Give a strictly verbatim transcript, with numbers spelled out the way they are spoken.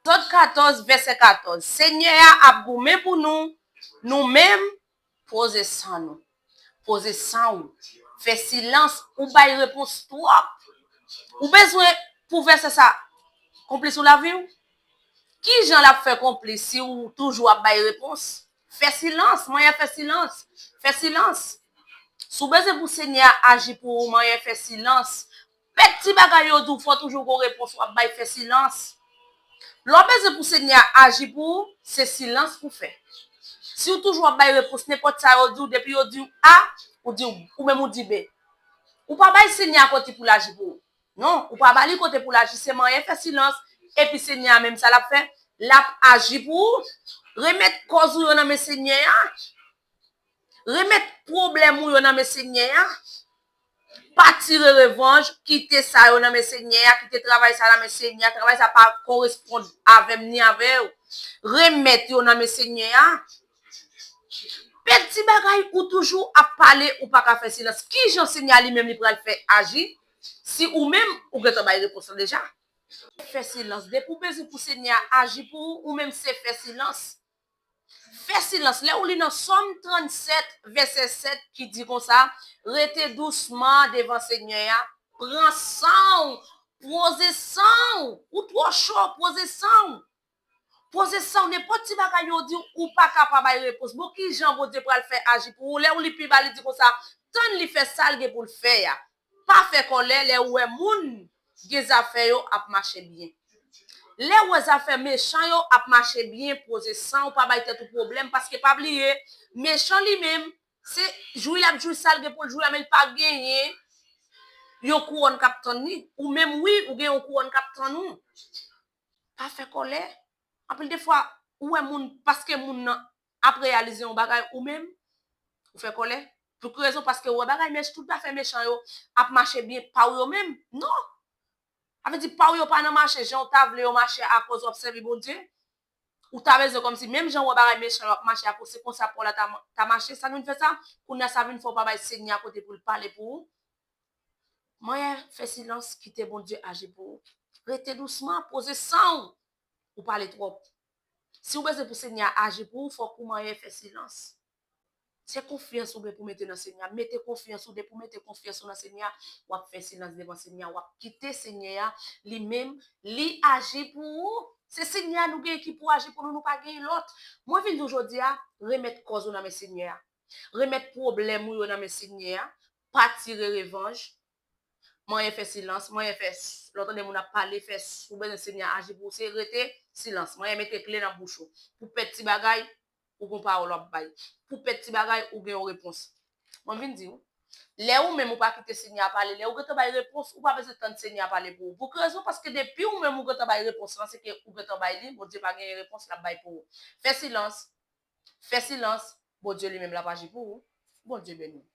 Egzòd katòz, vèsè katòz. Senyè a ap goumen pou nou, nou menm, poze san nou. Poze san ou. Fè silans, ou bay repons twòp. Ou bezwen pou vèsè sa konplis ou lavi w? Ki jan l ap fè konplis si ou toujou ap bay repons? Fè silans, manyen fè silans. Fè silans. Si w bezwen pou Senyè a aji pou ou, manyen fè silans. Pèt ti bagay yo di w fò toujou gon repons w ap bay, fè silans. Lè w bezwen pou Senyè a aji pou ou, se silans pou fè. Si w toujou ap bay repons nenpòt sa yo di w, depi yo di w A, ou di w, ou menm ou di B. Ou pa bay Senyè a kote pou l aji pou ou. Non, ou pa ba li kote pou l aji, se manyen fè silans. Epi Senyè a menm sa l ap fè, l ap aji pou ou. Remèt kòz ou yo nan men Senyè a. Remèt pwoblèm ou yo nan men Senyè a. Pa tire revanj, kite sa yo nan men Senyè a, kite travay sa nan men Senyè a. Travay sa pa koresponn avè m ni avè w. Remèt yo nan men Senyè a. Pèt ti bagay ou toujou ap pale, ou pa ka fè silans. Ki jan Senyè a li menm li pral fè aji si ou menm ou gentan bay repons lan deja? Fè silans. Depi w bezwen pou Senyè a aji pou ou, ou menm se fè silans. Fè silans. Lè ou li nan Sòm trannsèt, vèsè sèt, ki di konsa, rete dousman devan Senyè a, pran san w, poze san w, ou twò cho, poze san w. Poze san w, nenpòt ti bagay yo di w, ou pa ka pa bay repons. Bon, ki jan Bondye pral fè aji pou ou? Lè ou li pi ba, li di konsa, tann li fè sa l gen pou l fè a. Pa fè kòlè lè ou wè moun gen zafè yo ap mache byen. Lè ou wè zafè mechan yo ap mache byen, poze san w, pa bay tèt ou pwoblèm, paske pa bliye, mechan li menm, se jwi l ap jwi sa l gen pou l jwi a, men l pa genyen yon kouwòn k ap tann li. Ou menm, wi, ou gen yon kouwòn k ap tann ou. Pa fè kòlè. Anpil de fwa, ou wè moun, paske moun nan ap reyalize yon bagay, ou menm, ou fè kòlè. Pou ki rezon? Paske ou wè bagay mech-, tout zafè mechan yo ap mache byen pa w yo menm. Non! Sa vle di pa w yo pa nan mache jan w ta vle yo mache akoz w ap sèvi Bondye. Ou ta bezwen kòmsi menm jan w wè bagay mechan yo ap mache akoz se konsa pa w la ta, ta mache, sa vin fè sa, kounye a sa vin fè w pa bay Senyè a kote pou l pale pou ou. Manyen fè silans, kite Bondye aji pou ou. Rete dousman, poze san w. Ou pale twòp. Si w bezwen pou Senyè a aji pou ou, fòk ou manyen fè silans. Se konfyans ou gen pou mete nan Senyè a. Mete konfyans ou, depi w mete konfyans ou nan Senyè a, w ap fè silans devan Senyè a, w ap kite Senyè a, li menm, li aji pou ou. Se Senyè a nou gen ki pou aji pou nou, nou pa gen lòt. Mwen vin di w jodi a, remèt kòz ou nan men Senyè a. Remèt pwoblèm ou yo nan men Senyè a. Pa tire revanj. Manyen fè silans, manyen fè s-, lè w tande moun ap pale, fè s-, ou bezwen Senyè a aji pou ou, se rete silans. Manyen mete kle nan bouch ou. Pou pèt ti bagay, ou gon pawòl w ap bay. Pou pèt ti bagay, ou gen yon repons. Mwen vin di w, lè ou menm ou pa kite Senyè a pale, lè ou gentan bay repons, ou pa bezwen tann Senyè a pale pou ou. Pou ki rezon? Paske depi ou menm ou gentan bay repons lan, se ke ou gentan bay li, Bondye pa genyen repons l ap bay pou ou. Fè silans. Fè silans, Bondye li menm l ap aji pou ou. Bondye beni w.